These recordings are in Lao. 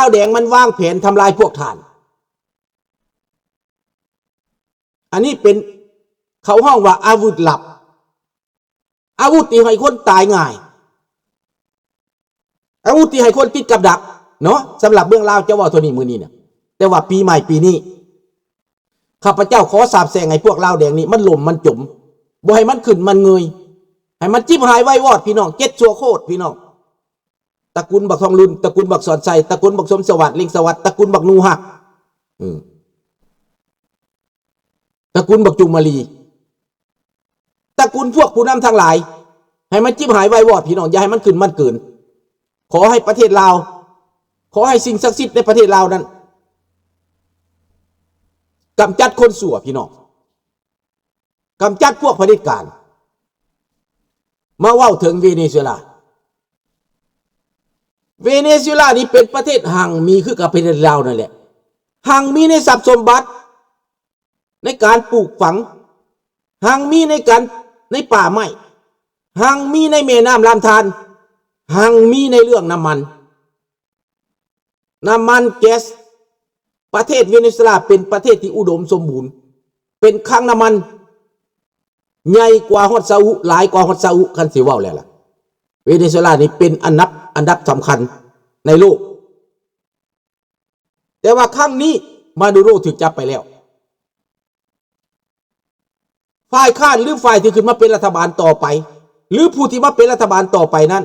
ວແດງມັນວາງແຜນທຳລາຍພວກທ່ານ. ອັນນີ້ເປັນ ເຂົາຮ້ອງວ່າອາວຸດລັບ ອາວຸດທີ່ໃຫ້ຄົນຕາຍງ່າຍ ອາວຸດທີ່ໃຫ້ຄົນຕິດກັບດັກເນາະ. ສຳລັບເມືອງລາວຈະເວົ້າເທົ່ານີ້ມື້ນີ້ນະ ແຕ່ວ່າປີໃໝ່ປີນີ້ ຂ້າພະເຈົ້າຂໍສາບແຊ່ງໃຫ້ພວກລາວແດງນີ້ມັນລົ້ມມັນຈົມ ບໍ່ໃຫ້ມັນຂຶ້ນມັນເງີຍ ໃຫ້ມັນຈິບຫາຍໄວວອດ ພີ່ນ້ອງ ເຈັດຊົ່ວໂຄດ ພີ່ນ້ອງ. ຕະກຸນບັກທອງລຸນ ຕະກຸນບັກສອນໄຊ ຕະກຸນບັກສົມສະຫວັດ ເລັງສະຫວັດ ຕະກຸນບັກໜູຮັກ ອືມ ຕະກຸນບັກຈຸມມະລີ ຕະກຸນພວກຜູ້ນຳທັງຫຼາຍ ໃຫ້ມັນຈິບຫາຍໄວວອດ ພີ່ນ້ອງ ຢ່າໃຫ້ມັນຂຶ້ນມັນເກີນ. ຂໍໃຫ້ປະເທດລາວ ຂໍໃຫ້ສິ່ງສັກສິດໃນປະເທດລາວນັ້ນ ກຳຈັດຄົນຊົ່ວ ພີ່ນ້ອງ ກຳຈັດພວກຜະເດັດການ. ມາເວົ້າເຖິງເວເນຊູເອລາ ເວເນຊູເອລານີ້ເປັນປະເທດຮັ່ງມີຄືກັບປະເທດລາວນັ້ນແຫຼະ ຮັ່ງມີໃນຊັບສົມບັດ ໃນການປູກຝັງ ຮັ່ງມີໃນການ ໃນປ່າໄມ້ ຮັ່ງມີໃນແມ່ນ້ຳລຳທານ ຮັ່ງມີໃນເລື່ອງນ້ຳມັນ ນ້ຳມັນແກັສ. ປະເທດເວເນຊູເອລາເປັນປະເທດທີ່ອຸດົມສົມບູນ ເປັນຄັງນ້ຳມັນໃຫຍ່ກວ່າຮອດຊາອຸ ຫຼາຍກວ່າຮອດຊາອຸ ຄັນຊິເວົ້າແລ້ວລະ ເວເນຊູເອລານີ້ເປັນອັນດັບ ອັນດັບສຳຄັນໃນໂລກ. ແຕ່ວ່າຄັ້ງນີ້ມາດູໂຣຖືກຈັບໄປແລ້ວ. ຝ່າຍຄ້ານ ຫຼື ຝ່າຍທີ່ຂຶ້ນມາເປັນລັດຖະບານຕໍ່ໄປ ຫຼື ຜູ້ທີ່ມາເປັນລັດຖະບານຕໍ່ໄປນັ້ນ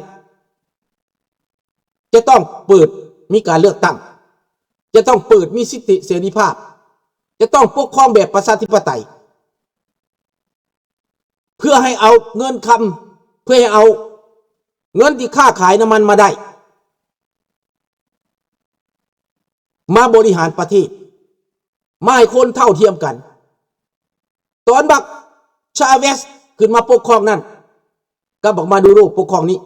ຈະຕ້ອງເປີດມີການເລືອກຕັ້ງ ຈະຕ້ອງເປີດມີສິດທິເສລີພາບ ຈະຕ້ອງປົກຄອງແບບປະຊາທິປະໄຕ ເພື່ອໃຫ້ເອົາເງິນຄຳ ເພື່ອໃຫ້ເອົາເງິນທີ່ຄ້າຂາຍນ້ຳມັນມາໄດ້ ມາບໍລິຫານປະເທດ ມາໃຫ້ຄົນເທົ່າທຽມກັນ. ຕອນບັກຊາເວສຂຶ້ນມາປົກຄອງນັ້ນ ກັບບັກມາດູໂຣປົກຄອງນີ້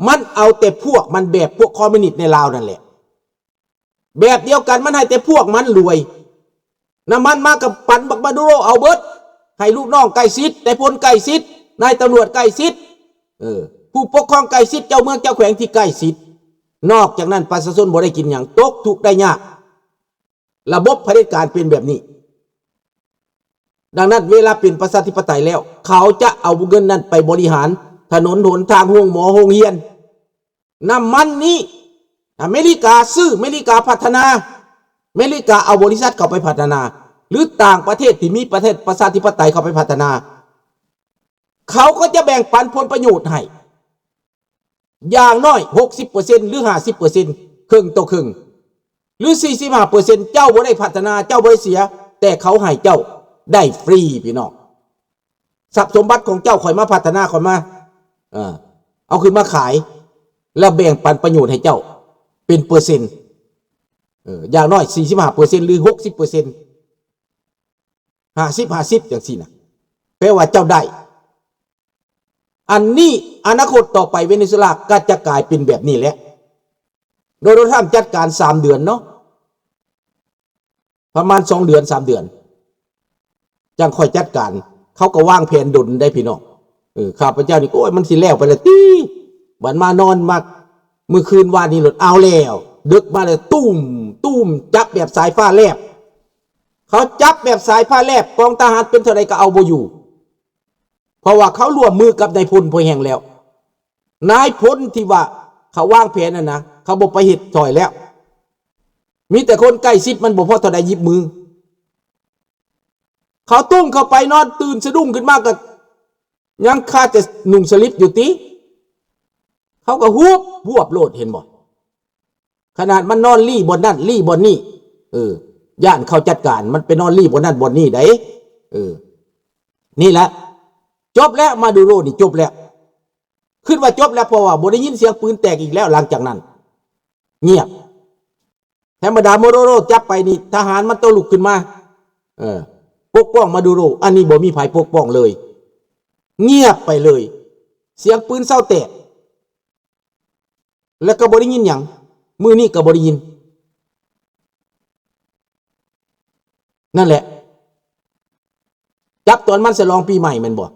ມັນເອົາແຕ່ພວກມັນ ແບບພວກຄອມມິວນິດໃນລາວນັ້ນແຫຼະ ແບບດຽວກັນ ມັນໃຫ້ແຕ່ພວກມັນລວຍ. ນ້ຳມັນມາກໍປັນບັກມາດູໂຣເອົາເບິດ ໃຫ້ລູກນ້ອງໃກ້ຊິດ ນາຍພົນໃກ້ຊິດ ນາຍຕຳຫຼວດໃກ້ຊິດ ເອີ ຜູ້ປົກຄອງໃກ້ຊິດ ເຈົ້າເມືອງເຈົ້າແຂວງທີ່ໃກ້ຊິດ. ນອກຈາກນັ້ນປະຊາຊົນບໍ່ໄດ້ກິນຫຍັງ ຕົກທຸກໄດ້ຍາກ. ລະບົບຜະເດັດການເປັນແບບນີ້. ດັ່ງນັ້ນເວລາເປັນປະຊາທິປະໄຕແລ້ວ ເຂົາຈະເອົາເງິນນັ້ນໄປບໍລິຫານຖະໜົນຫົນທາງ ໂຮງໝໍ ໂຮງຮຽນ. ນ້ຳມັນນີ້ ອາເມລິກາຊື້ ເມລິກາພັດທະນາ ເມລິກາເອົາບໍລິສັດເຂົ້າໄປພັດທະນາ ຫຼື ຕ່າງປະເທດທີ່ມີປະເທດປະຊາທິປະໄຕເຂົ້າໄປພັດທະນາ ເຂົາກໍຈະແບ່ງປັນຜົນປະໂຫຍດໃຫ້ ຢ່າງໜ້ອຍຫົກສິບເປີເຊັນ ຫຼື ຫ້າສິບເປີເຊັນ ເຄິ່ງຕໍ່ເຄິ່ງ ຫຼື ສີ່ສິບຫ້າເປີເຊັນ ເຈົ້າບໍ່ໄດ້ພັດທະນາ ເຈົ້າບໍ່ໄດ້ເສຍ ແຕ່ເຂົາໃຫ້ເຈົ້າໄດ້ຟຣີ ພີ່ນ້ອງ. ຊັບສົມບັດຂອງເຈົ້າ ຂ້ອຍມາພັດທະນາ ຂ້ອຍມາ ເອີ ເອົາຂຶ້ນມາຂາຍ ແລ້ວແບ່ງປັນປະໂຫຍດໃຫ້ເຈົ້າເປັນເປີເຊັນ ເອີ ຢ່າງໜ້ອຍສີ່ສິບຫ້າເປີເຊັນ ຫຼື ຫົກສິບເປີເຊັນ ຫ້າສິບ ຫ້າສິບ ຈັ່ງຊີ້ນະ ແປວ່າເຈົ້າໄດ້. ອັນນີ້ອະນາຄົດຕໍ່ໄປເວເນຊູເອລາກໍຈະກາຍເປັນແບບນີ້ແຫຼະ. ໂດນັລ ທຣຳ ຈັດການສາມເດືອນເນາະ ປະມານສອງເດືອນ ສາມເດືອນ ຈັ່ງຄ່ອຍຈັດການ. ເຂົາກໍວາງແຜນດົນໄດ໋ພີ່ນ້ອງ. ເອີ ຂ້າພະເຈົ້ານີ້ ໂອ້ຍ ມັນຊິແລ້ວໄປແລ້ວຕິ ບັດມານອນມາມື້ຄືນວານນີ້ໂລດ ເອົາແລ້ວ ດຶກມາແລ້ວ ຕຸ້ມ ຕຸ້ມ ຈັບແບບສາຍຟ້າແລບ. ເຂົາຈັບແບບສາຍຟ້າແລບ ກອງທະຫານເປັນເທົ່າໃດກໍເອົາບໍ່ຢູ່ ເພາະວ່າເຂົາຮ່ວມມືກັບນາຍພົນພໍແຮງແລ້ວ. ນາຍພົນທີ່ວ່າເຂົາວາງແຜນນັ້ນນະ ເຂົາບໍ່ໄປເຮັດຊ່ອຍແລ້ວ ມີແຕ່ຄົນໃກ້ຊິດ ມັນບໍ່ພໍເທົ່າໃດຫຍິບມື. ເຂົາຕຸ້ມເຂົ້າໄປ ນອນຕື່ນສະດຸ້ງຂຶ້ນມາກໍຍັງຄາແຕ່ນຸ່ງສະລິບຢູ່ຕິ ເຂົາກໍຫວບ ຫວບໂລດ ເຫັນບໍ່? ຂະໜາດມັນນອນລີ້ບ່ອນນັ້ນລີ້ບ່ອນນີ້ ເອີ ຢ້ານເຂົາຈັດການ ມັນໄປນອນລີ້ບ່ອນນັ້ນບ່ອນນີ້ໄດ໋. ເອີ ນີ້ແຫຼະ ຈົບແລ້ວ ມາດູໂຣນີ້ຈົບແລ້ວ ຄິດວ່າຈົບແລ້ວ ເພາະວ່າບໍ່ໄດ້ຍິນສຽງປືນແຕກອີກແລ້ວ. ຫຼັງຈາກນັ້ນງຽບ ທຳມະດາ ມາດູໂຣຈັບໄປນີ້ ທະຫານມັນຕ້ອງລຸກຂຶ້ນມາ ເອີ ປົກປ້ອງມາດູໂຣ. ອັນນີ້ບໍ່ມີໃຜປົກປ້ອງເລີຍ ງຽບໄປເລີຍ ສຽງປືນເຊົາແຕກ ແລ້ວກໍບໍ່ໄດ້ຍິນຫຍັງ ມື້ນີ້ກໍບໍ່ໄດ້ຍິນ. ນັ້ນແຫຼະ ຈັບຕອນມັນສະຫຼອງປີໃໝ່ແມ່ນບໍ່?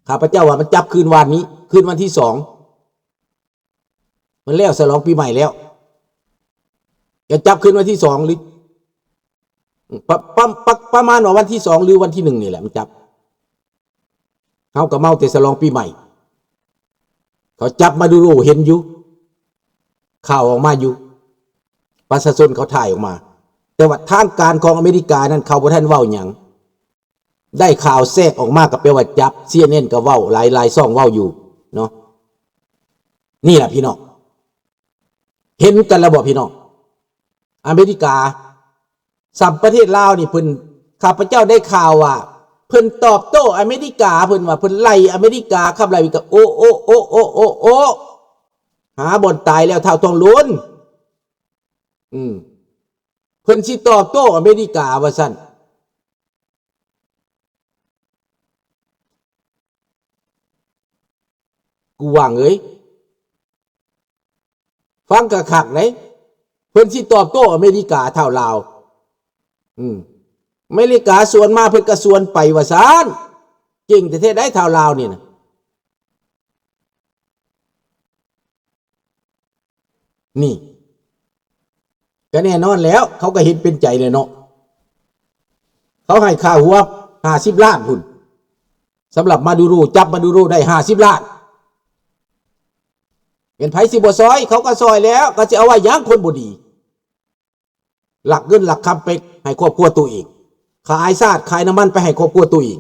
ຂ້າພະເຈົ້າວ່າມັນຈັບຄືນວານນີ້ ຄືນວັນທີສອງ ມັນແລ້ວ ສະຫຼອງປີໃໝ່ແລ້ວ ກະຈັບຄືນວັນທີສອງ ຫຼື ປະ ປະ ປະ ປະມານວ່າວັນທີສອງ ຫຼື ວັນທີໜຶ່ງນີ້ແຫຼະ ມັນຈັບ. ເຮົາກະເມົາແຕ່ສະຫຼອງປີໃໝ່. ເຂົາຈັບມາດູໂຣ ເຫັນຢູ່ ຂ່າວອອກມາຢູ່ ປະຊາຊົນເຂົາຖ່າຍອອກມາ. ແຕ່ວ່າທາງການຂອງອາເມລິການັ້ນ ເຂົາບໍ່ທັນເວົ້າຫຍັງ. ໄດ້ຂ່າວແຊກອອກມາກະແປວ່າຈັບ. ຊີເອັນເອັນ ກະເວົ້າ ຫຼາຍ ຫຼາຍຊ່ອງເວົ້າຢູ່ເນາະ. ນີ້ລະພີ່ນ້ອງ ເຫັນກັນລະບໍ່ພີ່ນ້ອງ? ອາເມລິກາ ສ່ຳປະເທດລາວນີ້ ເພິ່ນ ຂ້າພະເຈົ້າໄດ້ຂ່າວວ່າ ເພິ່ນຕອບໂຕ້ອາເມລິກາ ເພິ່ນວ່າເພິ່ນໄລ່ອາເມລິກາ ຂັບໄລ່ກະໂອະ ໂອະ ໂອະ ໂອະ ໂອະ ໂອະ ຫາບ່ອນຕາຍແລ້ວທ້າວທອງລຸນ. ອືມ ເພິ່ນຊິຕອບໂຕ້ອາເມລິກາວ່າຊັ້ນ. ກູຫວ່າງເອີຍ ຟັງຄັກໆເດ້ ເພິ່ນຊິຕອບໂຕ້ອາເມລິກາທ້າວລາວ. ອືມ ອາເມລິກາສວນມາ ເພິ່ນກະສວນໄປວ່າຊັ້ນ. ເກັ່ງແທ້ໆໄດ໋ທ້າວລາວນີ້ນະ. ນີ້ ກະແນ່ນອນແລ້ວ ເຂົາກະເຫັນເປັນໃຈແລ້ວເນາະ. ເຂົາໃຫ້ຄ່າຫົວຫ້າສິບລ້ານພຸ້ນ ສຳລັບມາດູໂຣ. ຈັບມາດູໂຣໄດ້ຫ້າສິບລ້ານ. ແມ່ນໃຜຊິບໍ່ຊ່ອຍ? ເຂົາກະຊ່ອຍແລ້ວ. ກະຊິເອົາໄວ້ຫຍັງຄົນບໍ່ດີ? ລັກເງິນລັກຄຳໄປໃຫ້ຄອບຄົວໂຕເອງ, ຂາຍຊາດຂາຍນ້ຳມັນໄປໃຫ້ຄອບຄົວໂຕເອງ.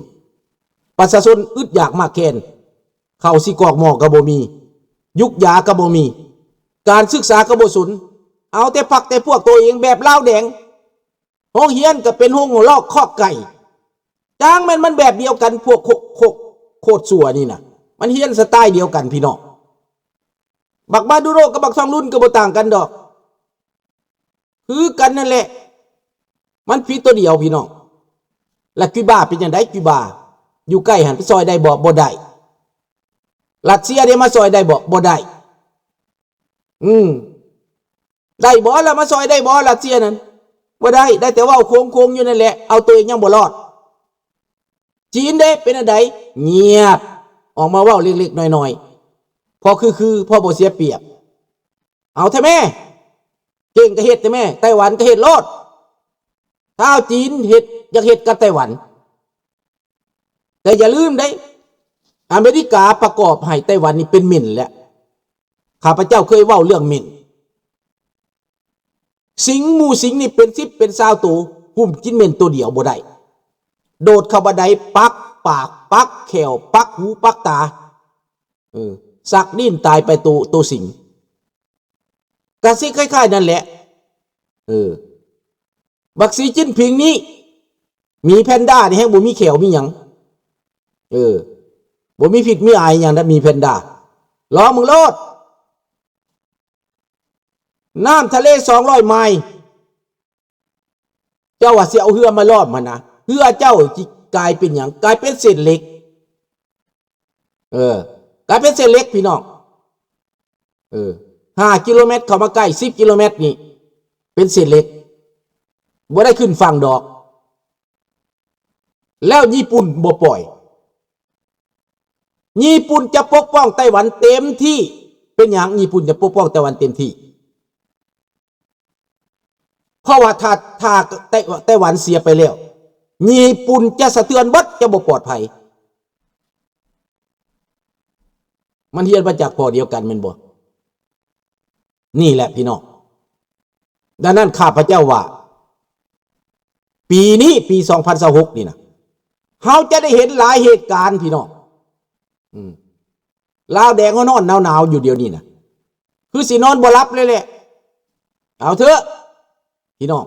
ປະຊາຊົນອຶດຢາກໝາກແຄນ, ເຂົ້າຊິກອກໝໍ້ກະບໍ່ມີ, ຢູກຢາກະບໍ່ມີ, ການສຶກສາກະບໍ່ສົນ, ເອົາແຕ່ພັກແຕ່ພວກໂຕເອງແບບລາວແດງ. ໂຮງຮຽນກະເປັນໂຮງລອກຄອກໄກ່. ຈ້າງແມ່ນມັນແບບດຽວກັນ ພວກໂຄ ໂຄ ໂຄດຊົ່ວນີ້ນະ, ມັນຮຽນສະໄຕລ໌ດຽວກັນພີ່ນ້ອງ. ບັກມາດູໂຣກັບບັກທອງລຸນກະບໍ່ຕ່າງກັນດອກ. ຄືກັນນັ້ນແຫຼະ ມັນຜິດໂຕດຽວພີ່ນ້ອງ. ລະຄິວບາເປັນຈັ່ງໃດ? ຄິວບາຢູ່ໃກ້ຫັ້ນໄປຊ່ອຍໄດ້ບໍ່? ບໍ່ໄດ້. ຣັດເຊຍເດ ມາຊ່ອຍໄດ້ບໍ່? ບໍ່ໄດ້. ອືມ ໄດ້ບໍ່ລະ? ມາຊ່ອຍໄດ້ບໍ່? ຣັດເຊຍນັ້ນບໍ່ໄດ້, ໄດ້ແຕ່ເວົ້າໂຄງໆຢູ່ນັ້ນແຫຼະ, ເອົາໂຕເອງຍັງບໍ່ລອດ. ຈີນເດ ເປັນອັນໃດ? ງຽບ, ອອກມາເວົ້າເລັກໆນ້ອຍໆ ພໍຄືໆ ພໍບໍ່ເສຍປຽບ. ເອົາແທ້ແມ້, ເກັ່ງກະເຮັດແທ້ແມ້, ໄຕ້ຫວັນກະເຮັດໂລດ. ຊາວຈີນເຮັດ ຢາກເຮັດກັບໄຕ້ຫວັນ. ແຕ່ຢ່າລືມເດ້ ອາເມລິກາປະກອບໃຫ້ໄຕ້ຫວັນນີ້ເປັນເໝັ້ນແລ້ວ. ຂ້າພະເຈົ້າເຄີຍເວົ້າເລື່ອງເໝັ້ນ. ສິງ ໝູສິງນີ້ເປັນສິບເປັນຊາວໂຕ, ຫຸ້ມກິນເໝັ້ນໂຕດຽວບໍ່ໄດ້. ໂດດເຂົ້າບາດໃດ ປັກປາກ ປັກແຂ້ວ ປັກຫູປັກຕາ. ເອີ ສັກດິ້ນຕາຍໄປໂຕ ໂຕສິງ. ກະຊິຄ້າຍໆນັ້ນແຫຼະ. ເອີ ບັກສີຈິ້ນຜິງນີ້ ໝີແພນດ້ານີ້ແຮ່ງບໍ່ມີແຂ້ວມີຫຍັງ. ເອີ ບໍ່ມີພິດມີອາຍຫຍັງນະ ໝີແພນດ້າ. ລອງເບິ່ງໂລດ. ນ້ຳທະເລສອງຮ້ອຍໄມ. ເຈົ້າວ່າຊິເອົາເຮືອມາລ້ອມຫັ້ນນະ, ເຮືອເຈົ້າຊິກາຍເປັນຫຍັງ? ກາຍເປັນເສດເຫຼັກ. ເອີ ກາຍເປັນເສດເຫຼັກພີ່ນ້ອງ. ເອີ ຫ້າກິໂລແມັດເຂົ້າມາໃກ້ ສິບກິໂລແມັດນີ້ເປັນເສດເຫຼັກ, ບໍ່ໄດ້ຂຶ້ນຝັ່ງດອກ. ແລ້ວຍີ່ປຸ່ນບໍ່ປ່ອຍ. ຍີ່ປຸ່ນຈະປົກປ້ອງໄຕ້ຫວັນເຕັມທີ່. ເປັນຫຍັງຍີ່ປຸ່ນຈະປົກປ້ອງໄຕ້ຫວັນເຕັມທີ່? ເພາະວ່າຖ້າ ຖ້າໄຕ້ ໄຕ້ຫວັນເສຍໄປແລ້ວ, ຍີ່ປຸ່ນຈະສະເທືອນເບິດ, ຈະບໍ່ປອດໄພ. ມັນຮຽນມາຈາກພໍ່ດຽວກັນແມ່ນບໍ່? ນີ້ແຫຼະພີ່ນ້ອງ. ດັ່ງນັ້ນຂ້າພະເຈົ້າວ່າ ປີນີ້ ປີສອງພັນຊາວຫົກນີ້ນະ ເຮົາຈະໄດ້ເຫັນຫຼາຍເຫດການພີ່ນ້ອງ. ອືມ ລາວແດງຮ້ອນໆໜາວໆຢູ່ດຽວນີ້ນະ ຄືຊິນອນບໍ່ຫຼັບເລີຍແຫຼະ. ເອົາເຖາະພີ່ນ້ອງ,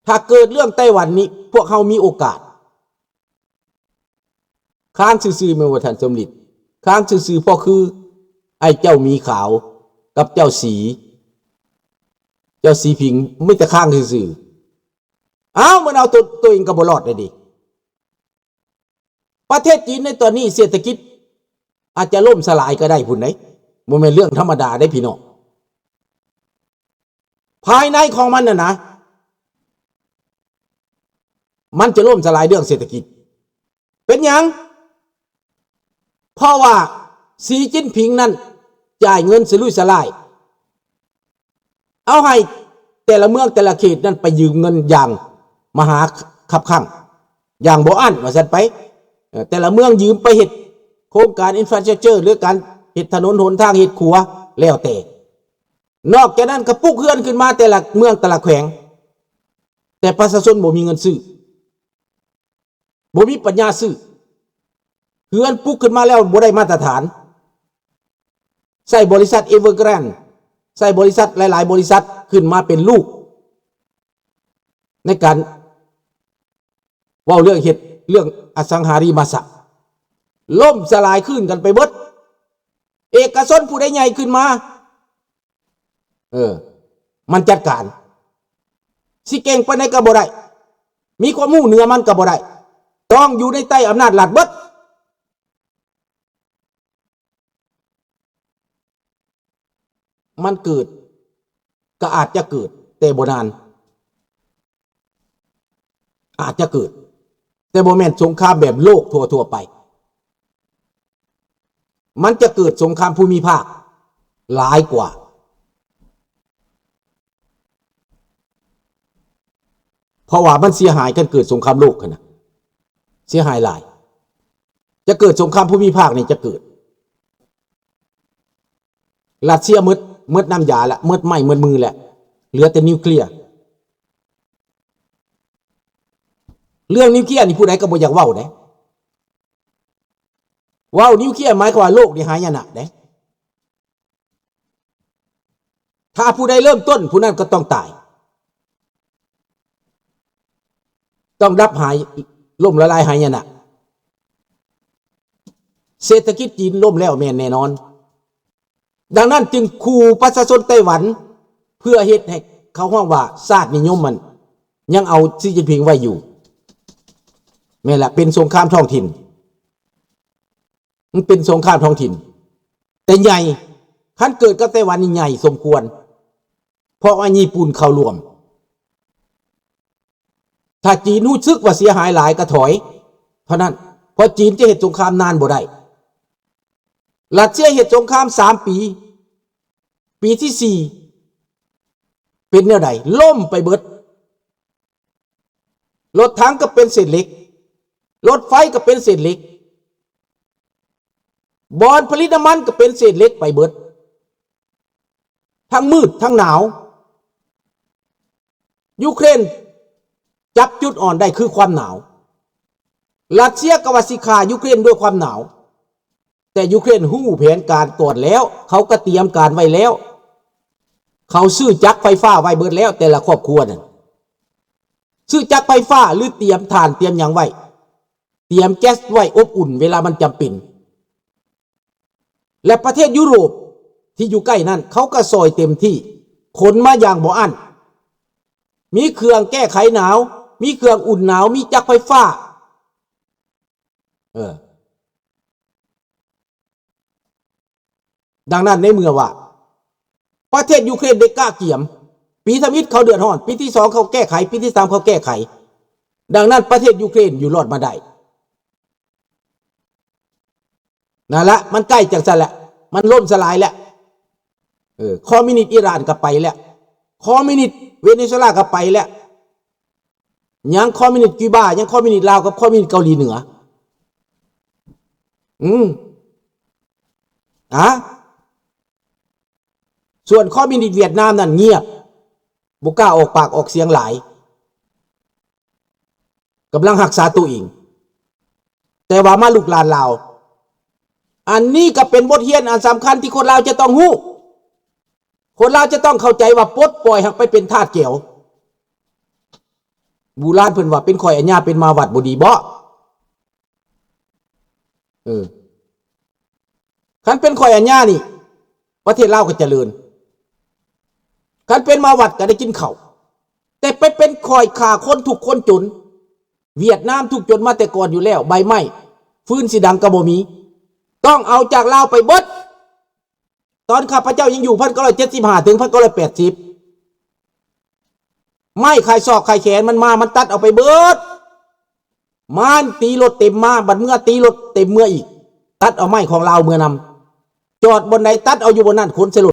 ຖ້າເກີດເລື່ອງໄຕ້ຫວັນນີ້ ພວກເຮົາມີໂອກາດ. ຄ້າງຊື່ໆແມ່ນບໍ່ທ່ານສົມລິດ? ຄ້າງຊື່ໆ ເພາະຄືໄອ້ເຈົ້າໝີຂາວກັບເຈົ້າສີ ເຈົ້າສີຜິງ ມີແຕ່ຄ້າງຊື່ໆ. ອ້າວ ມັນເອົາໂຕ ໂຕເອງກະບໍ່ລອດໄດ້ເດ. ປະເທດຈີນໃນຕອນນີ້ເສດຖະກິດອາດຈະລົ້ມສະຫຼາຍກະໄດ້ພຸ້ນເດ້, ບໍ່ແມ່ນເລື່ອງທຳມະດາເດ້ພີ່ນ້ອງ. ພາຍໃນຂອງມັນຫັ້ນນະ ມັນຈະລົ້ມສະຫຼາຍເລື່ອງເສດຖະກິດ. ເປັນຫຍັງ? ເພາະວ່າສີຈິ້ນຜິງນັ້ນຈ່າຍເງິນສະລຸຍສະຫຼາຍ ເອົາໃຫ້ແຕ່ລະເມືອງແຕ່ລະເຂດນັ້ນໄປຢືມເງິນຢ່າງມະຫາຄັບຄັງ ຢ່າງບໍ່ອັ້ນວ່າຊັ້ນໄປ. ເອີ ແຕ່ລະເມືອງຢືມໄປເຮັດໂຄງການ infrastructure ຫຼືການເຮັດຖະໜົນຫົນທາງ ເຮັດຂົວ ແລ້ວແຕ່. ນອກຈາກນັ້ນກໍປຸກເຮືອນຂຶ້ນມາແຕ່ລະເມືອງແຕ່ລະແຂວງ ແຕ່ປະຊາຊົນບໍ່ມີເງິນຊື້ ບໍ່ມີປັນຍາຊື້. ເຮືອນປຸກຂຶ້ນມາແລ້ວບໍ່ໄດ້ມາດຕະຖານ ໃຊ້ບໍລິສັດ Evergrande ໃຊ້ບໍລິສັດຫຼາຍໆ ບໍລິສັດຂຶ້ນມາເປັນລູກ ໃນການເວົ້າເລື່ອງເຮັດເລື່ອງອະສັງຫາລິມະຊັບ ລົ້ມສະຫຼາຍຄືນກັນໄປເບິດ. ເອກະຊົນຜູ້ໃດໃຫຍ່ຂຶ້ນມາ ເອີ ມັນຈັດການ ຊິເກັ່ງປານໃດກໍບໍ່ໄດ້ ມີຄວາມຮູ້ເໜືອມັນກໍບໍ່ໄດ້ ຕ້ອງຢູ່ໃນໃຕ້ອຳນາດລັດເບິດ. ມັນເກີດ ກໍອາດຈະເກີດ ແຕ່ບໍ່ນານ ອາດຈະເກີດ ແຕ່ບໍ່ແມ່ນສົງຄາມແບບໂລກທົ່ວໆໄປ. ມັນຈະເກີດສົງຄາມພູມິພາກຫຼາຍກວ່າ ເພາະວ່າມັນເສຍຫາຍ ຄັນເກີດສົງຄາມໂລກຫັ້ນນະ ເສຍຫາຍຫຼາຍ. ຈະເກີດສົງຄາມພູມິພາກນີ້ ຈະເກີດ. ຣັດເຊຍໝົດ ໝົດນ້ຳຢາລະ ໝົດໄມ້ໝົດມືລະ ເຫຼືອແຕ່ນິວເຄລຍ. ເລື່ອງນິວເຄລຍນີ້ ຜູ້ໃດກໍບໍ່ຢາກເວົ້າເດ້. ເວົ້ານິວເຄລຍໝາຍຄວາມວ່າໂລກນີ້ຫາຍະນະເດ້. ຖ້າຜູ້ໃດເລີ່ມຕົ້ນ ຜູ້ນັ້ນກໍຕ້ອງຕາຍ ຕ້ອງດັບຫາຍ ລົ້ມລະລາຍຫາຍະນະ. ເສດຖະກິດຈີນລົ້ມແລ້ວແມ່ນແນ່ນອນ. ດັ່ງນັ້ນຈຶ່ງຂູ່ປະຊາຊົນໄຕ້ຫວັນ ເພື່ອເຮັດໃຫ້ເຂົາຮ້ອງວ່າຊາດນິຍົມນັ້ນ ຍັງເອົາຊີຈິ້ນຜິງໄວ້ຢູ່. ແມ່ນລະ ເປັນສົງຄາມທ້ອງຖິ່ນ ມັນເປັນສົງຄາມທ້ອງຖິ່ນ ແຕ່ໃຫຍ່. ຄັນເກີດກັບໄຕ້ຫວັນນີ້ໃຫຍ່ສົມຄວນ ເພາະວ່າຍີ່ປຸ່ນເຂົ້າຮ່ວມ. ຖ້າຈີນຮູ້ສຶກວ່າເສຍຫາຍຫຼາຍກໍຖອຍເທົ່ານັ້ນ ເພາະຈີນຈະເຮັດສົງຄາມນານບໍ່ໄດ້. ຣັດເຊຍເຮັດສົງຄາມສາມປີ ປີທີສີ່ ເປັນແນວໃດ? ລົ້ມໄປເບິດ. ລົດຖັງກໍເປັນເສດເຫຼັກ ລົດໄຟກໍເປັນເສດເຫຼັກ ບ່ອນຜະລິດນ້ຳມັນກໍເປັນເສດເຫຼັກໄປເບິດ ທັງມືດທັງໜາວ. ຢູເຄຣນຈັບຈຸດອ່ອນໄດ້ຄືຄວາມໜາວ. ຣັດເຊຍກໍວ່າຊິຂ້າຢູເຄຣນດ້ວຍຄວາມໜາວ. ແຕ່ຢູເຄຣນຮູ້ແຜນການກ່ອນແລ້ວ ເຂົາກໍຕຽມການໄວ້ແລ້ວ. ເຂົາຊື້ຈັກໄຟຟ້າໄວ້ເບິດແລ້ວ ແຕ່ລະຄອບຄົວນັ້ນ ຊື້ຈັກໄຟຟ້າ ຫຼື ຕຽມຖ່ານຕຽມຫຍັງໄວ້ ຕຽມແກັສໄວ້ອົບອຸ່ນເວລາມັນຈຳເປັນ. ແລະ ປະເທດຢູໂຣບທີ່ຢູ່ໃກ້ນັ້ນ ເຂົາກໍຊ່ອຍເຕັມທີ່ ຂົນມາຢ່າງບໍ່ອັ້ນ ມີເຄື່ອງແກ້ໄຂໜາວ ມີເຄື່ອງອຸ່ນໜາວ ມີຈັກໄຟຟ້າ. ເອີ ດັ່ງນັ້ນໃນເມື່ອວ່າ ປະເທດຢູເຄຣນໄດ້ກະກຽມ ປີທຳອິດເຂົາເດືອດຮ້ອນ ປີທີສອງເຂົາແກ້ໄຂ ປີທີສາມເຂົາແກ້ໄຂ. ດັ່ງນັ້ນປະເທດຢູເຄຣນຢູ່ລອດມາໄດ້. ນັ້ນລະ ມັນໃກ້ຈັ່ງຊັ້ນແຫຼະ ມັນລົ້ມສະຫຼາຍແລ້ວ. ເອີ ຄອມມິວນິດອີຣານກໍໄປແລ້ວ ຄອມມິວນິດເວເນຊູເອລາກໍໄປແລ້ວ ຍັງຄອມມິວນິດຄິວບາ ຍັງຄອມມິວນິດລາວກັບຄອມມິວນິດເກົາຫຼີເໜືອ. ອືມ ອາ ສ່ວນຄອມມິວນິດຫວຽດນາມນັ້ນງຽບ ບໍ່ກ້າອອກປາກອອກສຽງຫຼາຍ ກຳລັງຮັກສາຕົວເອງ ແຕ່ວ່າມາລຸກລານລາວ. ອັນນີ້ກໍເປັນບົດຮຽນອັນສຳຄັນທີ່ຄົນລາວຈະຕ້ອງຮູ້. ຄົນລາວຈະຕ້ອງເຂົ້າໃຈວ່າປົດປ່ອຍຫາກໄປເປັນທາດແກວ. ບູຮານເພິ່ນວ່າ ເປັນຂ້ອຍອາຍາ ເປັນມາວັດບໍ່ດີບໍ? ເອີ ຄັນເປັນຂ້ອຍອາຍານີ້ ປະເທດລາວກໍຈະເລີນ. ຄັນເປັນມາວັດກໍໄດ້ກິນເຂົ້າ. ແຕ່ໄປເປັນຂ້ອຍຂ້າຄົນທຸກຄົນຈົນ. ຫວຽດນາມທຸກຈົນມາແຕ່ກ່ອນຢູ່ແລ້ວ. ໃບໄມ້ຟືນຊິດັງກໍບໍ່ມີ. ຕ້ອງເອົາຈາກລາວໄປເບິດ. ຕອນຂ້າພະເຈົ້າຍັງຢູ່ ພັນເກົ້າຮ້ອຍເຈັດສິບຫ້າ ເຖິງ ພັນເກົ້າຮ້ອຍແປດສິບ ໄມ້ຂາຍຊອກຂາຍແຂນມັນມາ ມັນຕັດເອົາໄປເບິດ. ມານຕີລົດເຕັມມາ ບັດເມືອຕີລົດເຕັມເມືອອີກ ຕັດເອົາໄມ້ຂອງລາວເມືອນຳ. ຈອດບ່ອນໃດຕັດເອົາຢູ່ບ່ອນນັ້ນ ຂົນໃສ່ລົດ